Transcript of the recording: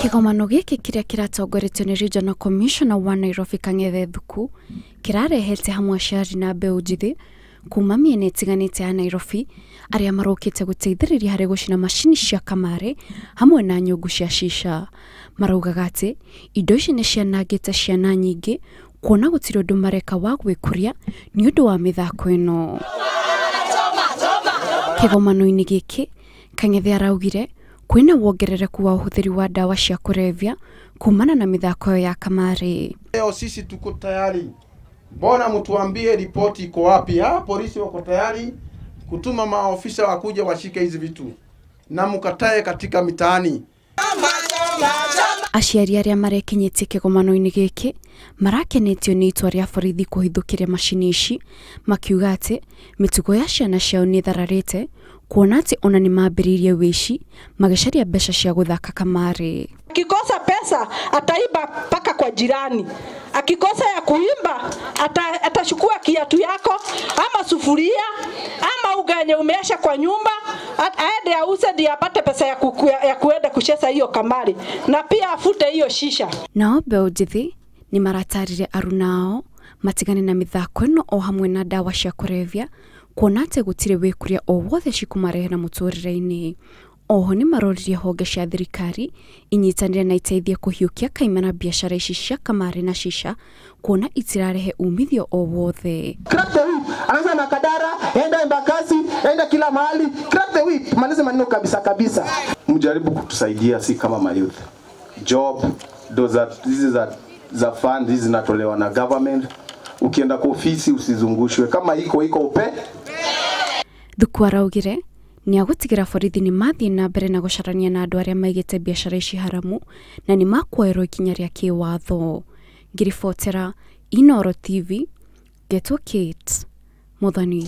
Kĩgomano gĩkĩ kĩrĩa kĩratongoretio nĩ Regional Commissioner wa Nairobi Kang'ethe Thuku kĩrarehete hamwe aciari na mbeũ njĩthĩ kuma mĩena ĩtiganĩte ya Nairobi arĩa marokĩte gũteithĩrĩria harĩ gũcina macini cia kamarĩ hamwe na nyũngũ cia shisha. Maraugaga atĩ indo ici nĩ cianangĩte ciana nyingĩ kuona gũtirĩ ũndũ mareka wa gwĩkũria nĩ ũndũ wa mĩthako ĩno. Kĩgomano-inĩ gĩkĩ Kang'ethe araugire kwĩna wongerereku wa ũhũthĩri wa ndawa cia kũrebia kumana na mĩthako ĩyo ya kamarĩ. Leo sisi tuko tayari, mbona mtuambie ripoti iko wapi? Ha, polisi wako tayari kutuma maofisa wakuja washike hizi vitu na mkatae katika mitaani. Aciari arĩa marekinyĩtie kĩgomano-inĩ gĩkĩ marakenetio nĩ itua rĩa borithi kũhithũkĩria macini ici makiuga atĩ mĩtugo ya ciana ciao nĩ ĩthararĩte kuona atĩ ona nĩ mambĩrĩirie wĩici magĩcaria mbeca cia gũthaka kamarĩ. Akikosa pesa ataiba paka kwa jirani, akikosa ya kuimba atachukua kiatu yako ama sufuria ama uga yenye umeasha kwa nyumba, aende auze ndiye apate pesa ya kuenda kucheza hiyo kamari na pia afute hiyo shisha. Nao mbeũ njĩthĩ nĩ maratarire aruna ao matigane na mĩthako ĩno o hamwe na ndawa cia kũrebia kuona atĩ gũtirĩ wĩkũria o wothe cikũmarehera mũtũrĩre-inĩ. Oho nĩ maroririe honge cia thirikari inyitanĩre na iteithie kũhiũkia kaimana biacara ici cia kamarĩ na shisha kuona itirarehe umithio o wothe. Crack the whip, anza Makadara, enda Embakasi, enda kila mahali, crack the whip, malize maneno kabisa kabisa. Mjaribu kutusaidia si kama mayouth. Job, those are hizi za fund hizi zinatolewa na government. Ukienda kwa ofisi usizungushwe, kama iko iko upe. Thuku araugire nĩ agũtigĩra borithi nĩ mathiĩ na mbere na gũcarania na andũ arĩa maigĩte biacara ici haramu na nĩ makuoerwo ikinya rĩa kĩwatho. Ngĩribotera Inooro TV, Ngetwo Kate Muthoni.